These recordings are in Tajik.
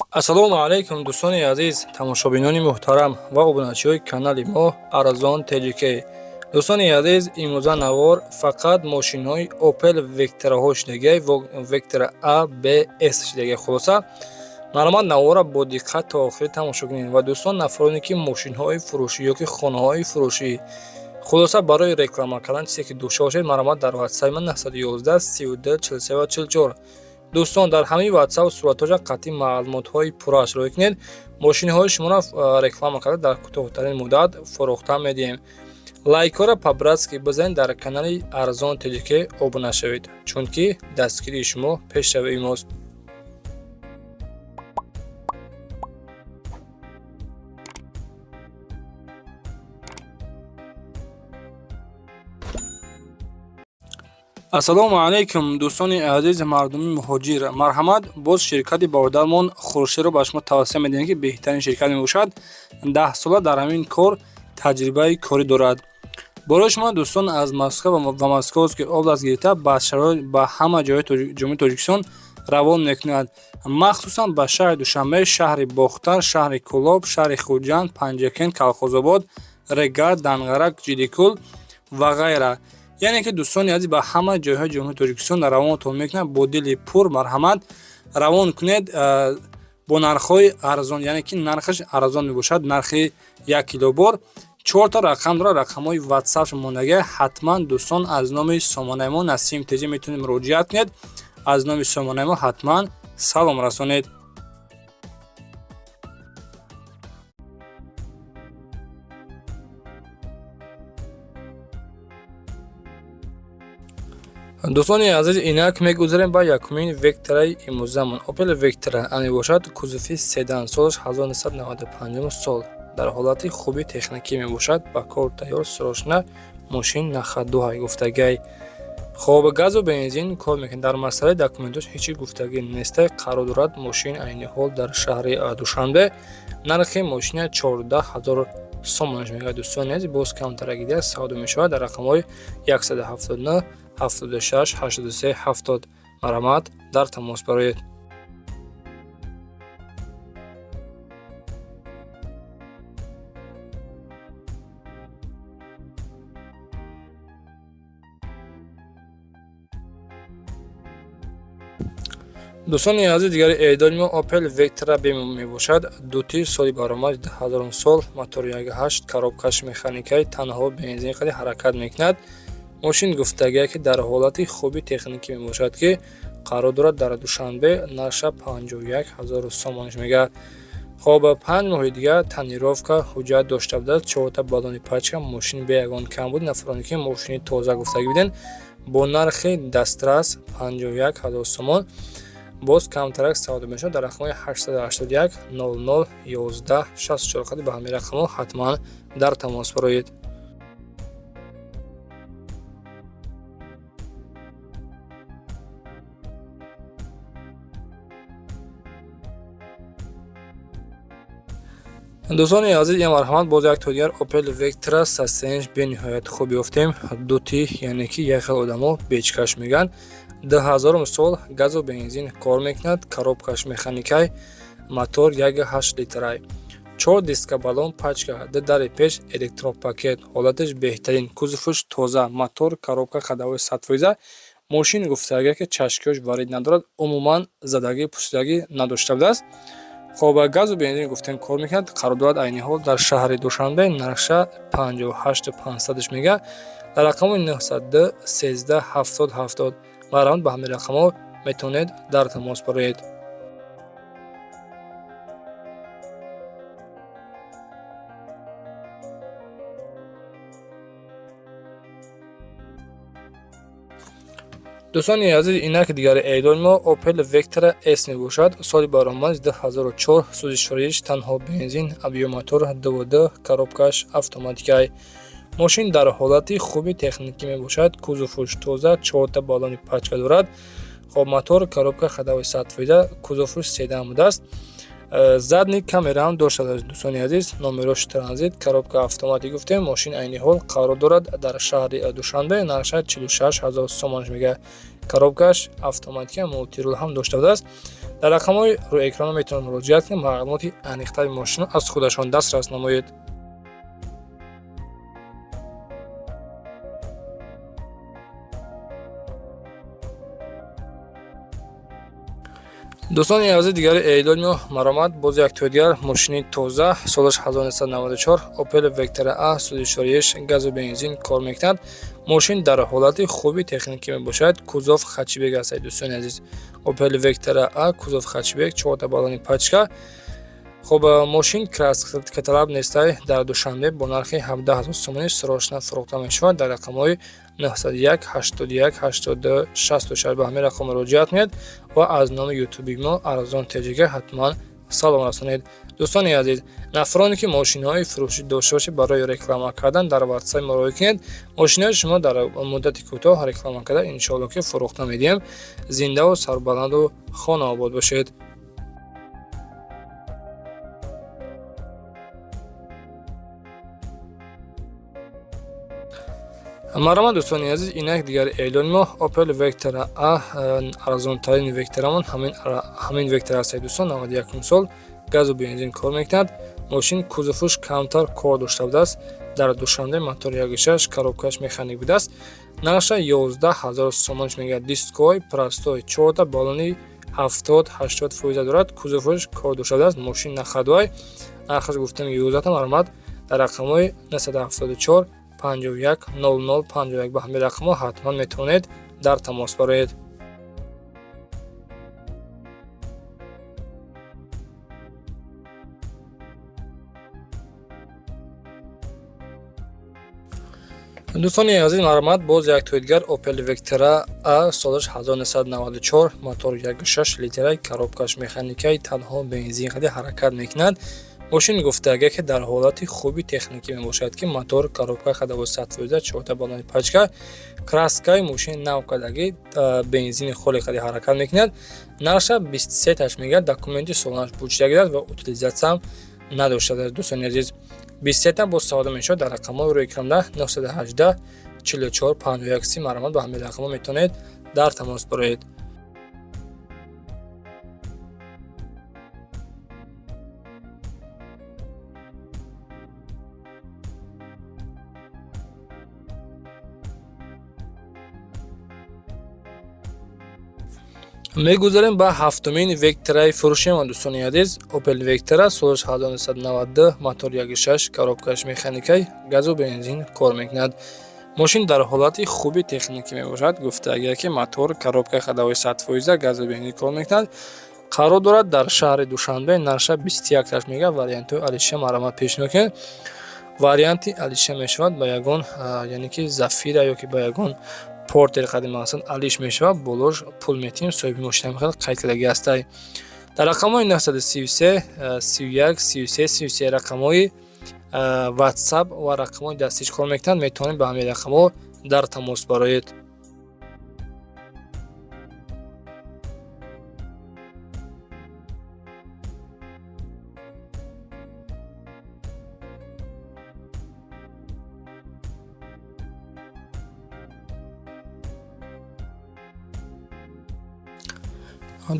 Ассалому алайкум, дӯстони азиз, тамошобинони муҳтарам ва обуначиҳои канали мо Арзон ТЖК. Дӯстони азиз, имрӯза навор фақат мошинҳои Opel Vectraҳо шудагиай, Vectra A, B, S шудагиай. Хулоса, маълумот навора бо диққат то охир тамошо кунед ва дӯстон, нафароне ки мошинҳои фурӯшӣ ёки хонаҳои фурӯшӣ, хулоса, барои реклама кардан чизе ки дошта бошед, марҳамат, дар ватсапи ман 911 32 43 ва 44. Дӯстон, дар ҳамаи ватсап суратҳоша қатъи маълумотҳои пуррааш роҳӣ кунед, мошинҳои шуморо реклама карда, дар кӯтоҳтарин муддат фурӯхта медиҳем. Лайкҳоро по-братски бизанед, дар канали Арзон ТЖК обуна шавед, чунки дастгирии шумо пешравии мост. Ассалому алайкум, дӯстони азиз, мардуми муҳоҷир. Марҳамат, боз ширкати бародармон Хуршедро ба шумо тавсия медиҳем, ки беҳтарин ширкат мебошад, 10 сола дар ҳамин кор таҷрибаи корӣ дорад. Барои шумо, дӯстон, аз Москва ва Московский область гирифта ба ҳама ҷойҳои Ҷумҳурии Тоҷикистон равон мекунад, махсусан ба шаҳри Душанбе, шаҳри Бохтар, шаҳри Кӯлоб, шаҳри Хуҷанд, Панҷакент, Калхозобод, Регар, Данғара, Ҷидикул ва ғайра. Яъне ки, дӯстони азиз, ба ҳама ҷойҳои Ҷумҳурии Тоҷикистон равонатон мекунад. Бо дили пур марҳамат равон кунед бо нархҳои арзон, яъне ки нархаш арзон мебошад. Нархи 1 кило бор чорта рақам дорад, рақамҳои ватсап мондагия. Ҳатман, дӯстон, аз номи сомонаи мо Насим ТЖ метавонед муроҷиат кунед, аз номи сомонаи мо ҳатман салом расонед. Дӯстони азиз, инак мегузарем ба якумин Вектраи имрӯзамон. Opel Vectra мебошад, кузови седан, солаш 1995 сол, дар ҳолати хуби техникӣ мебошад, ба кор тайёр, срочно мошин на ходу ҳай гуфтагиай. Хоб, газу бензин кор мекунад, дар масъалаи документош ҳеҷ гуфтагӣ нестай. Қарор дорад мошин айни ҳол дар шаҳри Душанбе. Нархи мошина 14 000 сомонаш мегӯяд. Дӯстони азиз, боз камтарак дига савдо мешавад. Дар рақамҳои 179 76 83 70 марҳамат, дар тамос бароед. Дӯстони азиз, дигари эъдони мо Opel Vectra B мебошад, дути, соли баромад 2000 сол, мотори 1.8, коробкаш механикаи, танҳо бензин қади ҳаракат мекунад. Мошин гуфтагие ки дар ҳолати хуби техникӣ мебошад, ки қарор дорад дар Душанбе. Нарша 51 000 сомониш мегӯяд. Хоб, 5 моҳи дигар тонировка, ҳуҷҷат дошта будааст, чорта баллони пачка, мошин бе ягон камбуд. Нафароне ки мошини тоза гуфтагӣ буден, бо нархи дастрас 51 000 сомон боз камтарак савдо мешавад. Дар рақамҳои 881 00 11 64 қади ба ҳамин рақамҳо ҳатман дар тамос бароед. Дӯстони азиз, ин марҳамат, боз як то дигар Opel Vectra, состояниш бениҳоят хуб ёфтем, дути, яъне ки як хел одамо бечкаш мегӯянд, 2000-ум сол, газу бензин кор мекунад, коробкаш механикай, мотор 1.8 литрай, чор диска, баллон пачка, ду дари пеш электропакет, ҳолаташ беҳтарин, кузоваш тоза, мотор, коробка ходовой 100%. Мошин гуфтагия ки чашкиёш варид надорад, умуман задагӣ пусидагӣ надошта будааст. Хоб, газу бензин гуфтем кор мекунад, қарор дорад айни ҳол дар шаҳри Душанбе. Нархша 58 500-ш мегӯяд. Дар рақамҳои 902 13 70 70 марҳамат, ба ҳамин рақамҳо метавонед дар тамос бароед. Дӯстони азиз, инак дигари эълони мо Opel Vectra S мебошад, соли баромад 2004, сӯзишвориш танҳо бензин, объём мотор 2.2, коробкаш автоматикай. Мошин дар ҳолати хуби техникӣ мебошад, кузовуш тоза, чорта баллони пачка дорад. Хоб, мотор, коробка ходовой 100%, кузовуш седан будааст, задний камераам доштааст. Дӯстони азиз, номерош транзит, коробка автоматик гуфтем. Мошин айни ҳол қарор дорад дар шаҳри Душанбе. Нархша 46 000 сомонаш мегӯяд. Коробкаш автоматика, мультирул ҳам дошта будааст. Дар рақамҳои рӯи экран метавонед муроҷиат кунед, маълумоти аниқтари мошинро аз худашон дастрас намоед. Дӯстони азиз, дигари эълони маромад, боз як тои дигар мошини тоза, солаш 1994, Opel Vectra A, сӯзишвориаш газу бензин кор мекунад. Мошин дар ҳолати хуби техникӣ мебошад. Кузов хэтчбек аст, дӯстони азиз. Opel Vectra A, кузов хэтчбек, чорта баллони пачка. Хуб, мошин краскаталаб нестай. Дар Душанбе бо нархи 17 000 сомонӣ срочно фурӯхта мешавад. Дар рақамҳои 901 81 82 66 ба ҳамин рақам муроҷиат кунед ва аз номи ютуби мо Арзон ТЖГ ҳатман салом расонед. Дӯстони азиз, нафароне ки мошинҳои фурӯшӣ дошта бошед, барои реклама кардан дар ватсап муроҷиат кунед. Мошинҳои шумо дар муддати кӯтоҳ реклама карда, иншоалло ки фурӯхта медиҳем. Зиндаву сарбаланду хонаобод бошед. Марҳамат, дӯстони азиз, инак дигар эълони мо, Opel Vectra A, арзонтарин Vectramон ҳамин Vectra аст, дӯстон. 91 сол, газу бензин кор мекунад. Мошин кузовуш камтар кор дошта будааст. Дар Душанбе, мотор 1.6, коробкаш механик будааст. Нархша 11 000 сомониш мегӯяд. Дискҳои простой, чорта баллони 70-80 фоиза дорад, кузовуш кор дошта будааст. Мошин на ходовой. Нархаш гуфтем 11. Марҳамат, дар рақамҳои 974 51 00 51 ба ҳамин рақамҳо ҳатман метавонед дар тамос бароед. Дӯстони азиз, марҳамат, боз як тои дигар Opel Vectra A, солаш 1994, мотор 1.6 литра, коробкаш механикаи, танҳо бензин қади ҳаракат мекунад. Мошин гуфтага ки дар ҳолати хуби техникӣ мебошад, ки мотор, коробка ходовой 100%, чорта баллони пачка, краскаи мошин нав кардагӣ, бензини холи қади ҳаракат мекунад. Нархша 23 таш мегӯяд. Документи солонаш пучида ва утилизатсиям надоштааст. Дӯстони азиз, 23 та боз савдо мешавад. Дар рақамҳои рӯи экранда 918 44 51 30, марҳамат, ба ҳамин рақамҳо метавонед дар тамос бароед. Мегузарем ба ҳафтумин Вектораи фурӯшима, дӯстони азиз. Opel Vectra, солаш 1992, мотор 1.6, коробкаш механикай, газу бензин кор мекунад. Мошин дар ҳолати хуби техникӣ мебошад. Гуфтагия ки мотор, коробка ходовой 100%, газу бензин кор мекунад. Қарор дорад дар шаҳри Душанбе. Нархша 21 таш мега. Вариантҳои алиша марҳамат пешниҳод кунед. Варианти алиша мешавад ба ягон, яъне ки Зафира ё ки ба ягон Портер қадим мақсад алиш мешавад, болош пул метиҳем. Соҳиби мошина мехоҳад, қайд кардагӣ ҳастай. Дар рақамҳои 933 31 33 33 рақамҳои WhatsApp ва рақамҳои дастиш кор мекунанд. Метавонед ба ҳамин рақамҳо дар тамос бароед.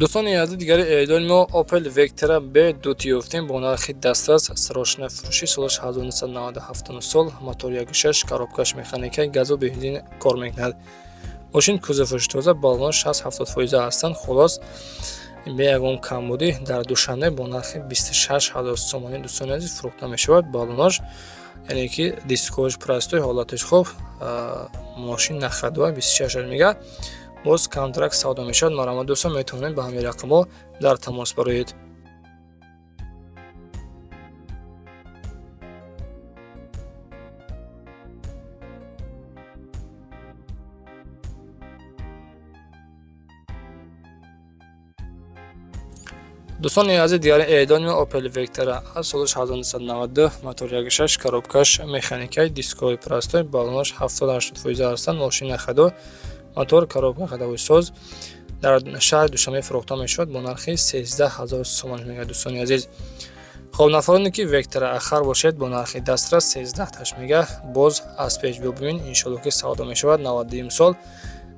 Дӯстони азиз, дигари эълони мо, Opel Vectra B дути ёфтем бо нархи дастрас, срочно фурӯшӣ. Солаш 1997 сол, мотор 1.6, коробкаш механика, газу бензин кор мекунад. Мошин кузоваш тоза, баллон 60-70 фоиза ҳастанд. Хулос, бе ягон камбудӣ дар Душанбе бо нархи 26 000 сомонӣ, дӯстони азиз, фурӯхта мешавад. Баллонош, яъне ки дискош простой, ҳолаташ хуб, мошин на ходовой. 26 мега, боз контракт савдо мешавад. Марҳамат, дӯстон, метавонед ба ҳамин рақамҳо дар тамос бароед. Дӯстони азиз, дигари эълони Opel Vectra аз соли 1992, мотор 1.6, коробкаш механикаи, дискҳои простой, баллонаш 70-80 фоиза ҳастанд. Мошин на ходу, мотор, коробка ходовой соз. Дар шаҳри Душанбе фурӯхта мешавад бо нархи 13 000 сомон мегӯяд, дӯстони азиз. Хоб, нафароне ки Вектора ахар бошед, бо нархи дастрас 13 таш мега. Боз аз пеш бибин, иншоалло ки савдо мешавад. 92 сол.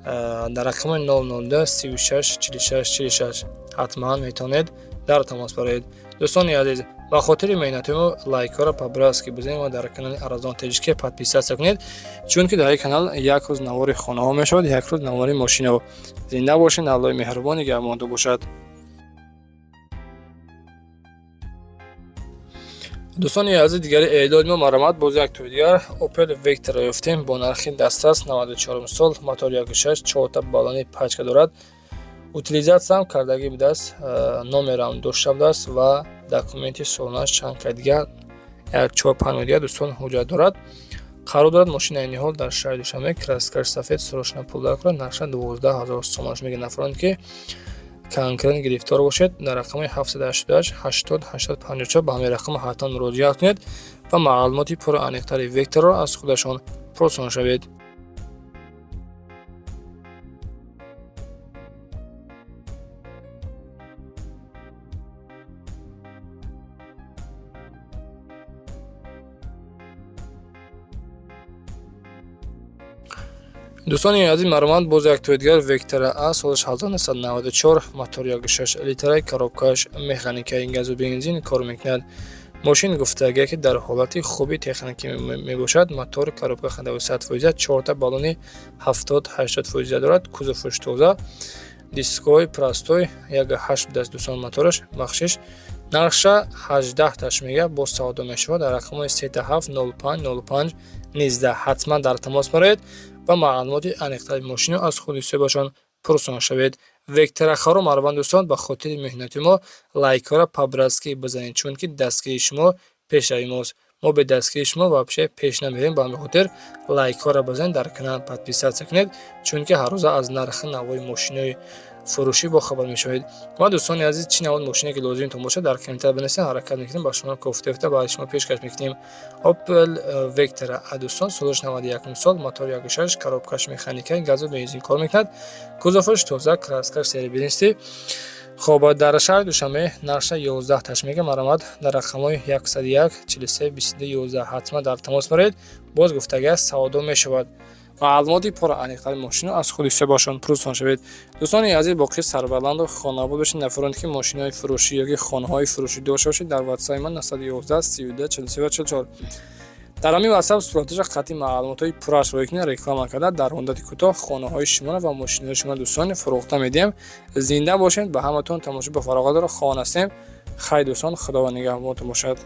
Дар рақами 002 36 46 46 ҳатман метавонед дар тамос бароед. Дӯстони азиз, ба хотири меҳнати мо лайкҳоро по-братски бизанед ва дар канали Арзон Тоҷикӣ подписаться кунед, чунки дар ин канал як рӯз навори хонаҳо мешавад, як рӯз навори мошинаҳо. Зинда бошед, Аллоҳи меҳрубон нигаҳбонтон бошад. Дӯстони азиз, дигари эъдоди мо, марҳамат, боз як тои дигар Opel Vectra ёфтем бо нархи дастрас, 94 сол, мотор 1.6, чорта баллони пачка дорад, утилизация ҳам кардагӣ будааст, номерам дошта будааст ва документи солонаш чанд кай дигар, як 4-5 моҳ дигар, дӯстон, ҳуҷҷат дорад. Қарор дорад мошина айни ҳол дар шаҳри Душанбе, краска ш сафед, срочно пул даркунад, нархша 12 000 сомонаш мегӯяд. Нафароне ки конкретно гирифтор бошед, дар рақами 788 80 80 54 ба ҳамин рақам ҳатман муроҷиат кунед ва маълумоти пурра аниқтари Векторро аз худашон пурсон шавед. Дӯстони азиз, марҳамат, боз як тои дигар Вектора А, солаш 1994, мотор 1.6 литра, коробка ш механикаи, газу бензин кор мекунад. Мошин гуфтагие ки дар ҳолати хуби техникӣ мебошад. Мотор, коробка ходовой 100%, чорта баллони 70-80% дорад, кузоваш тоза, дискои простой, 1.8 будааст, дӯстон, мотораш, бахшиш. Нархша 18 таш мега, боз савдо мешавад. Дар рақамҳои 37 05 05 19 ҳатман дар тамос бароед ва маълумоти аниқтари мошино аз худи соҳибашон пурсон шавед. Векторахаро, марҳамат, дӯстон, ба хотири меҳнати мо лайкҳоро по-братски бизанед, чунки дастгирии шумо пешравии мост. Мо бе дастгирии шумо вообще пеш намерем. Ба ҳамин хотир лайкҳоро бизанед, дар канал подписаться кунед, чунки ҳаррӯза аз нархи навои мошинои фурӯшӣ бохабар мешавед. Ва дӯстони азиз, чӣ навъи мошине ки лозимтон бошад, дар комментар бинависед, ҳаракат мекунем, ба шумо кофта ёфта ба шумо пешкаш мекунем. Opel Vectra, дӯстон, солаш 91 сол, мотор 1.6, коробка ш механика, газу бензин кор мекунад, кузоваш тоза, краска ш серебристый. Хоб, дар шаҳри Душанбе нархша 11 таш мега. Марҳамат, дар рақамҳои 101 43 22 11 ҳатман дар тамос бароед. Боз гуфтагиаст, савдо мешавад. Маълумоти пурра аниқтари мошино аз худи соҳибашон пурсон шавед. Дӯстони азиз, боқӣ сарбаланду хонобод бошед. Нафароне ки мошинои фурӯшӣ ёки хонаҳои фурӯшӣ дошта бошед, дар ватсапи ман 911 32 43 44, дар ҳамин ватсап сураташа қатъи маълумотҳои пурраш рӯй кунед, реклама карда, дар муддати кӯтоҳ хонаҳои шуморо ва мошинои шумо, дӯстон, фурӯхта медиҳем. Зинда бошед, ба ҳаматон тамошо ба фароғатро хоҳон ҳастем. Хайр, дӯстон, Худованд нигаҳбонтон бошад.